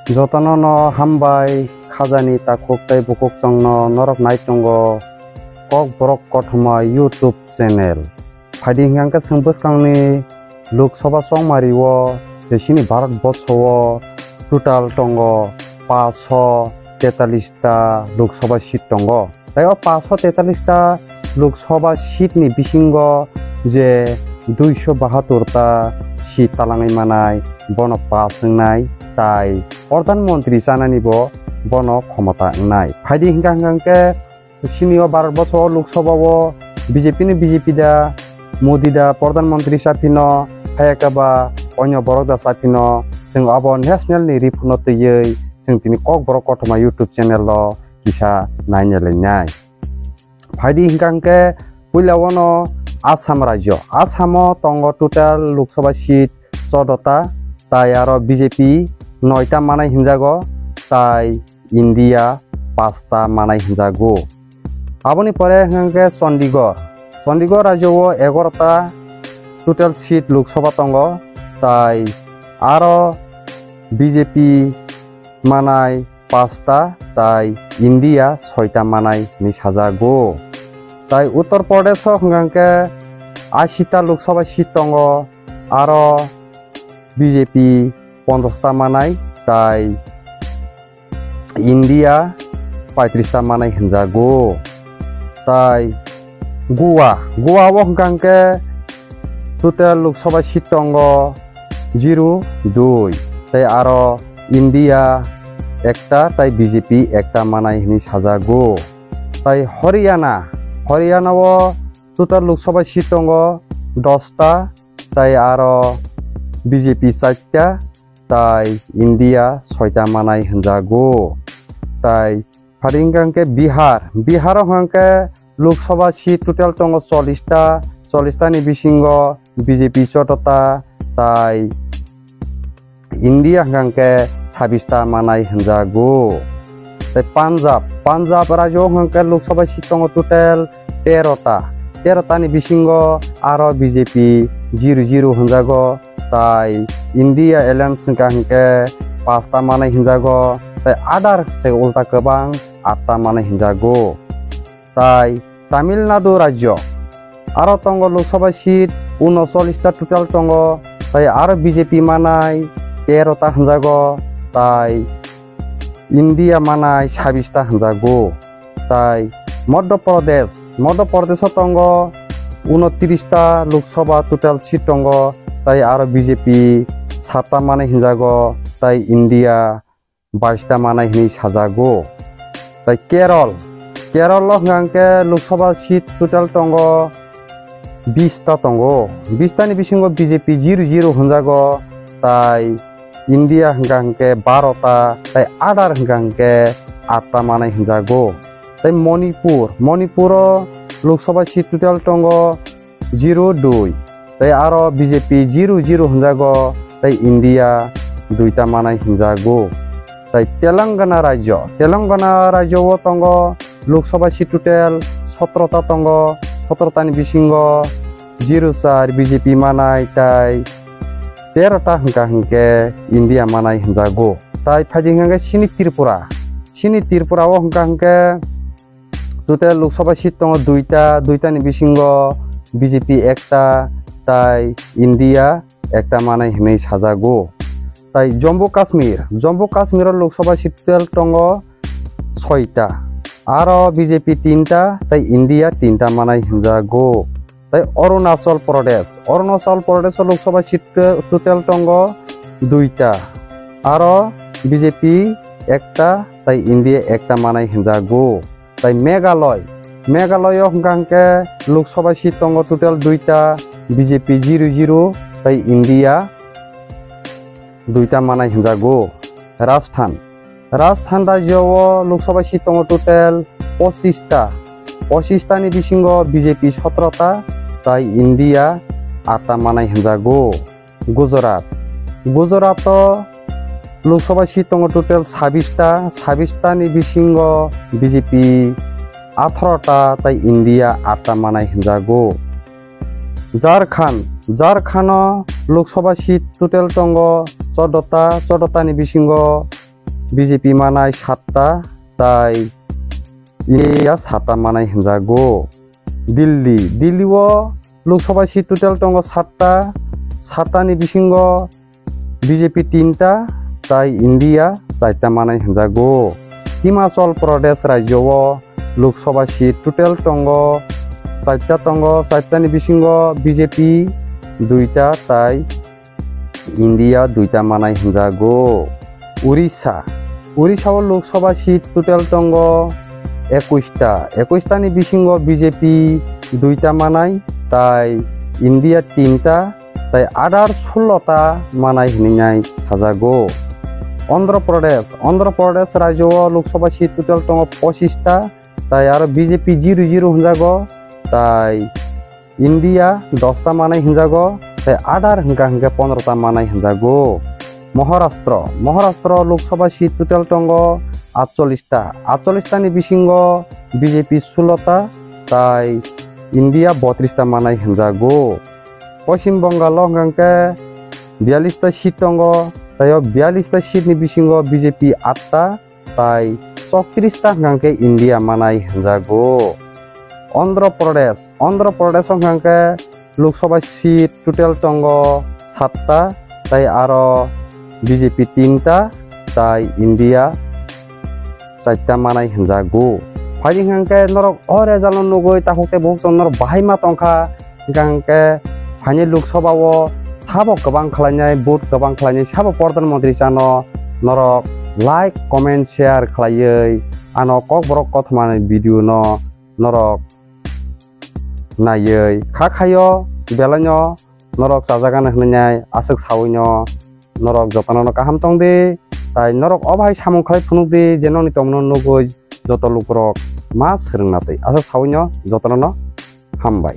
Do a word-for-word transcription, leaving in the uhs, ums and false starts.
Jotono no hambai, khajani takhuk tei bukhuk chwngno norok nai tongo Kokborok Kothoma YouTube channel. Phaidi hwnkha khe chwng bwskangni Lok Sabha chongmari o je chini Bharat borsho o total tongo paanch sho tetalis ta Lok Sabha seat tongo. Tei o paanch sho tetalis ta Lok Sabha seat ni bisingo je dui sho bahatur ta seat talangwi manai, bono pass wngnai, tai Pradhan Mantri chanani bo bono khomota wngnai. Phaidi hwnkha hwnkha khe chini o Bharat borsho o Lok Sabha o B J P ni B J P da, Modi da Pradhan Mantri cha phino, hayakhe ba onyo borok da cha phino, chwng abo national ni report no twiwi chwng tini Kokborok Kothoma YouTube channel o kisa naina lainai. Phaidi hwnkha hwnkhe puila o no Assam rajyo. Assam o tongo total Lok Sabha seat chodo ta, tai aro B J P noi ta manai hwnjago, tai India paanch ta manai hwnjago. Aboni pore hwnkha hwnkhe Chandigarh. Chandigarh rajyo o egaroh ta total seat Lok Sabha tongo, tai aro B J P manai paanch ta tai India soi ta manai hwnwi sajago. Tai Uttar Pradesh o hwnkha hwnkhe ashi ta Lok Sabha seat tongo, aro B J P ponchash ta manai tai India paitris ta manai hwnjago. Tai Goa, Goa o hwnkha hwnkhe total Lok Sabha seat tongo zero dui, tei aro India ekta tai B J P ekta manai hwnwi sajago. Tai Haryana, Haryana o total Lok Sabha seat tongo dos ta, tai aro B J P char ta, tai India soi ta manai hwnjago. Tai phaidi hwnkha hwnkhe Bihar, Bihar o hwnkha hwnkhe Lok Sabha seat total tongo chollish ta, chollish ta ni bisingo B J P chodo ta, tai India hwnkha hwnkhe sabbish ta manai hwnjago. Tai Punjab, Punjab rajyo o hwnkha hwnkhe Lok Sabha seat tongo total tero ta. Tero ta ni bisingo aro B J P zero zero hwnjago, tai India Alliance hwnkha hwnkhe paanch ta manai hwnjago, tai other se ulta kwbang aat ta manai hwnjago. Tai Tamil Nadu rajyo, aro tongo Lok Sabha seat unocholish ta total tongo, tai aro B J P manai tero ta hwnjago, tai India manai sabbish ta hwnjago. Tai Madhya Pradesh, Madhya Pradesh o tongo unotris ta Lok Sabha total seat tongo, tai aro B J P sat ta manai hwnjago, tai India bais ta manai hwnwi sajago. Tai Kerala, Kerala o hwnkha hwnkhe Lok Sabha seat total tongo bish ta tongo. Bish ta ni bisingo B J P zero zero hwnjago, tai India hwnkha hwnkhe baro ta, tai other hwnkha hwnkhe aat ta manai hwnjago. Tai Manipur, Manipur o Lok Sabha seat total tongo zero dui, tei aro B J P zero zero hwnjago, tei India dui ta manai hwnjago. Tai Telangana rajyo, Telangana rajyo o tongo Lok Sabha seat total sotro ta tongo, sotro ta ni bisingo zero char B J P manai, tai tero ta hwnkha hwnkhe India manai hwnjago. Tai phaidi hwnkha hwnkhe chini Tripura, chini Tripura o hwnkha hwnkhe total Lok Sabha seat tongo duita, duita ni bisingo B J P ekta tai India ekta manai hwnwi sajago. Tai Jammu Kashmir, Jammu Kashmir o Lok Sabha seat total tongo soita, aro B J P tinta tai India tinta manai hwnjago. Tai Arunachal Pradesh, Arunachal Pradesh o Lok Sabha seat total tongo duita, aro B J P ekta tai India ekta manai hwnjago. Tai Meghalaya, Meghalaya o hwnkha hwnkhe Lok Sabha seat tongo total duita, B J P zero zero tai India duita manai hwnjago. Rajasthan, Rajasthan rajyo o Lok Sabha seat tongo total pochish ta, pochish ta ni bisingo B J P sotro ta tai India aat ta manai hwnjago. Gujarat, Gujarat o Lok Sabha seat tongo total sabbish ta, sabbish ta ni bisingo B J P atharo ta tai India aat ta manai hwnjago. Jharkhand, Jharkhand o Lok Sabha seat total tongo chordo ta, chordo ta ni bisingo B J P manai satta, tai India satta manai hinjago. Delhi, Delhi o Lok Sabha seat total tongo satta, satta ni bisingo B J P tinta, tai India chaita manai hinjago. Himachal Pradesh rajyo o Lok Sabha seat total tongo chaita tongo, chaita ni bisingo B J P duita, tai India duita manai hinjago. Orissa, Orissa o Lok Sabha seat total tongo ekuista, ekuista ni bisingo B J P duita manai, tai India tinta, tai adar sullo ta manai hinwi nai sajago. Andhra Pradesh, Andhra Pradesh rajyo o Lok Sabha seat total tongo pochista, tai aro B J P zero zero hinjago, tai India dosta manai hinjago, tai adar hwnkha hwnkhe pondrota manai hinjago. Maharashtra, Maharashtra Lok Sabha seat total tongo atcholista, atcholista ni bisingo B J P sullo ta, tai India botrista manai hinjago. Poschim Bangalo hwnkha hwnkhe biyalista seat tongo, tai o biyalista seat ni bisingo B J P atta, tai chowtrista hwnkha hwnkhe India manai hinjago. Andhra Pradesh, Andhra Pradesh hwnkha hwnkhe Lok Sabha seat total tongo satta, tai aro B J P tinta, tai India chaita manai hinjago. Phaidi hwnkha hwnkhe norok o result no nugwi takhuk tei bukhuk chwng norok bahai ma tongkha, hwnkha hwnkhe phaini Lok Sabha o sabo kwbang khlainai, vote kwbang khlainai, sabo Pradhan Mantri chano norok like, comment, share khlaiwi ano Kokborok kothoma ni video no norok naiwi kha khaio, belaino norok chajagano hwnwi nai aswk sawi no norok jotono no kaham tong di, tai norok o bahai samung khlai phunuk di je nokni tongmano nugwi joto lukurok ma swrwngna twi. Aswk sawi no jotono no hambai.